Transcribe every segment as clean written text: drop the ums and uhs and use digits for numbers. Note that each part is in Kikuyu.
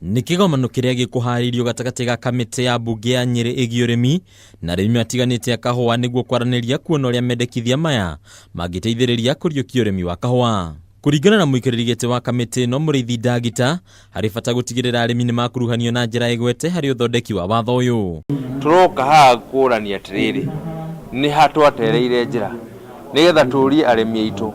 Nĩ kĩgomano kĩrĩa gĩkũharĩirio gatagatĩ ga kamĩtĩ ya mbunge ya Nyĩrĩ ĩgiĩ ũrĩmi na arĩmi matiganĩte a kahũa nĩguo kwaranĩria kuona ũrĩa mendekithia maya mangĩteithĩrĩria kũriũkia ũrĩmi wa kahũa. Kũringana na mũikarĩri gĩtĩ wa kamĩtĩ ĩno Mũrĩithi Ndagita, harĩ bata gũtigĩrĩra arĩmi nĩ makuruhanio na njĩra ĩgwete harĩ ũthondeki wa watho ũyũ. Tũroka haha kũrania atĩrĩrĩ, nĩ ha twatereire njĩra nĩgetha tũrie arĩmi aitũ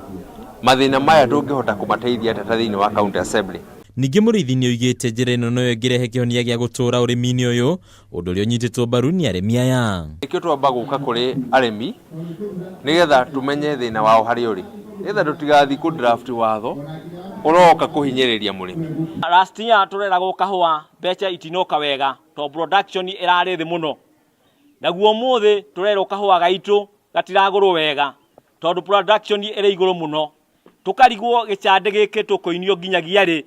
mathĩna maya tũngĩhota kũmateithia atĩa ta thĩinĩ wa county assembly. Ningĩ Mũrĩithi nĩ oigĩte njĩra ĩno noyo ĩngĩrehe kĩhonia gĩa gũtũũra ũrĩmi-inĩ ũyũ, ũndũ ũrĩa ũnyitĩtwo mbaru nĩ arĩmi aya. Nĩkĩo twamba gũka kũrĩ arĩmi nĩgetha tũmenye thĩna wao harĩa ũrĩ, nĩgetha tũtigathiĩ kũ draft watho ũroka kũhinyĩrĩria mũrĩmi. Last year tũreragwo kahũa mbeca itinoka wega tondũ production ĩrarĩ thĩ mũno. Naguo ũmũthĩ tũrerwo kahũa gaitũ gatiragũrwo wega tondũ production ĩrĩ igũrũ mũno. Tũkarigwo gĩcandĩ gĩkĩ tũkũinio nginyagia rĩ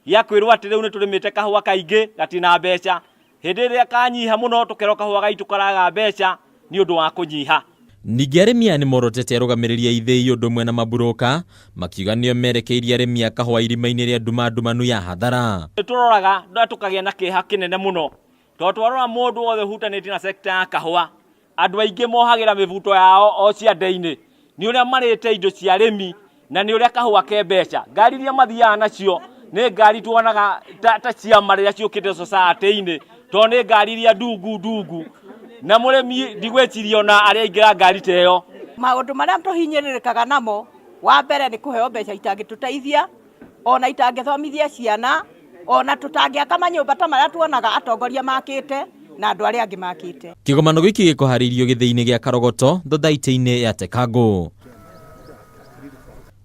gĩa kwĩrwo atĩ rĩu nĩ tũrĩmĩte kahũa kaingĩ gatirĩ na mbeca. Hĩndĩ ĩrĩa kanyiha mũno tũkerwo kahũa gaitũ karaga mbeca nĩ ũndũ wa kũnyiha. Ningĩ arĩmi aya nĩ morotete arũgamĩrĩri a ithĩi ũndũ ũmwe na maburũka, makiuga nĩo merekeirie arĩmi a kahũa irima-inĩ rĩa nduma ndumanu ya hathara. Nĩ tũroraga na tũkagĩa na kĩeha kĩnene mũno tondũ twarora mũndũ wothe ũhutanĩtie na sector ya kahũa Andũ aingĩ mohagĩra mĩbuto yao o ciande-inĩ nĩ ũrĩa marĩte indo cia arĩmi na nĩ ũrĩa kahũa ke mbeca. Ngari iria mathiaga nacio nĩ ngari tuonaga ta, ta ciama rĩrĩa ciũkĩte society-inĩ tondũ nĩ ngari iria ndungu ndungu na mũrĩmi ndigwĩciria ona arĩa aingĩra ngari ta ĩyo. Maũndũ marĩa tũhinyĩrĩrĩkaga namo, wa mbere nĩ kũheo mbeca itangĩtũteithia, ona itangĩthomithia ciana, ona tũtangĩaka manyũmba ta marĩa tuonaga atongoria makĩte na andũ arĩa angĩ makĩte. Kĩgomano gĩkĩ gĩkũharĩirio gĩthĩi-inĩ gĩa Karogoto, thothaitĩ-inĩ ya Tekangũ.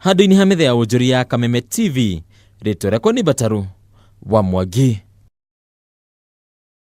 Handũ-inĩ ha metha ya wonjoria ya Kameme TV, rĩtwa rĩakwa nĩ Mbataru wa Mwangi.